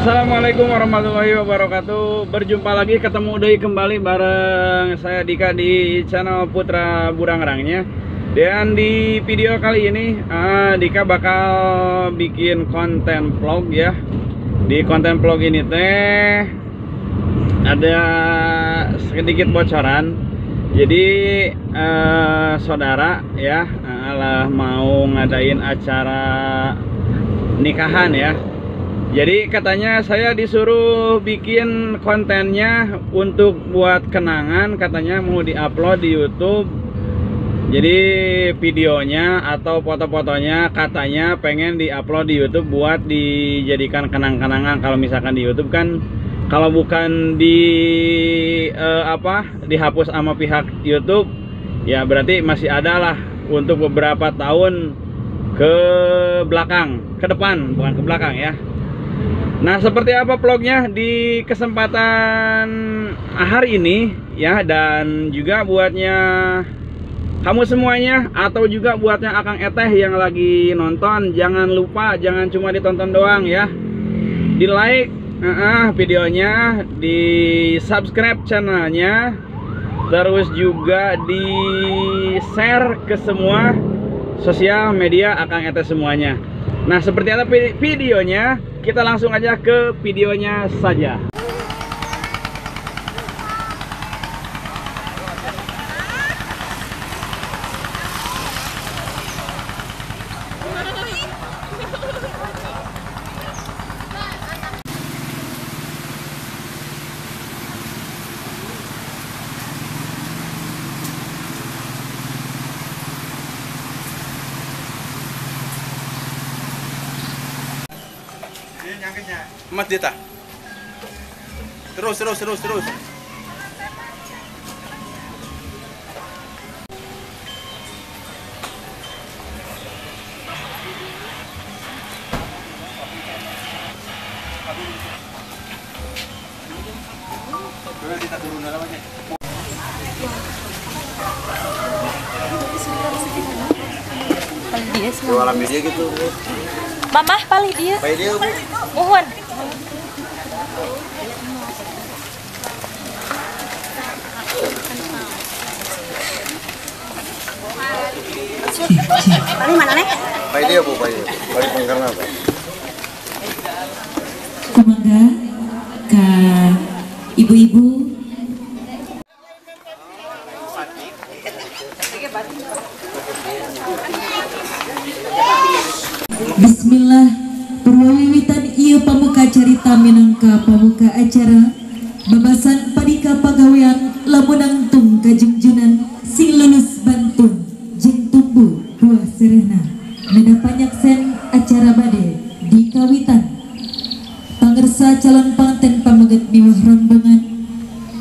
Assalamualaikum warahmatullahi wabarakatuh. Berjumpa lagi, ketemu deui kembali bareng saya Dika di channel Putra Burangrangnya. Dan di video kali ini Dika bakal bikin konten vlog ya. Di konten vlog ini teh ada sedikit bocoran. Jadi saudara ya lah mau ngadain acara nikahan ya. Jadi katanya saya disuruh bikin kontennya untuk buat kenangan, katanya mau diupload di YouTube. Jadi videonya atau foto-fotonya katanya pengen diupload di YouTube buat dijadikan kenang-kenangan. Kalau misalkan di YouTube kan kalau bukan di dihapus sama pihak YouTube ya berarti masih ada lah untuk beberapa tahun ke belakang, ke depan, bukan ke belakang ya. Nah, seperti apa vlognya di kesempatan hari ini ya, dan juga buatnya kamu semuanya atau juga buatnya Akang Eteh yang lagi nonton, jangan lupa jangan cuma ditonton doang ya. Di like videonya, di subscribe channelnya, terus juga di share ke semua sosial media Akang Eteh semuanya. Nah, seperti apa videonya? Kita langsung aja ke videonya saja. Mas Dita. Terus terus terus terus. Paling dia gitu. Mamah paling dia. Mohon. Paling mana nih? Paling dia bu, paling paling pengkarna apa? Kumangga ke ibu-ibu. Bismillah, purwawiwitan ieu pamuka carita minangka pamuka acara babasan padika pagawean lamun nangtung kajungjunan sing lulus bantung jeung tumbuh buah serehna neda panyaksen acara bade di kawitan pangersa calon panganten pameget miwah rombongan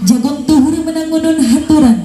jagong tuhur menangunun haturan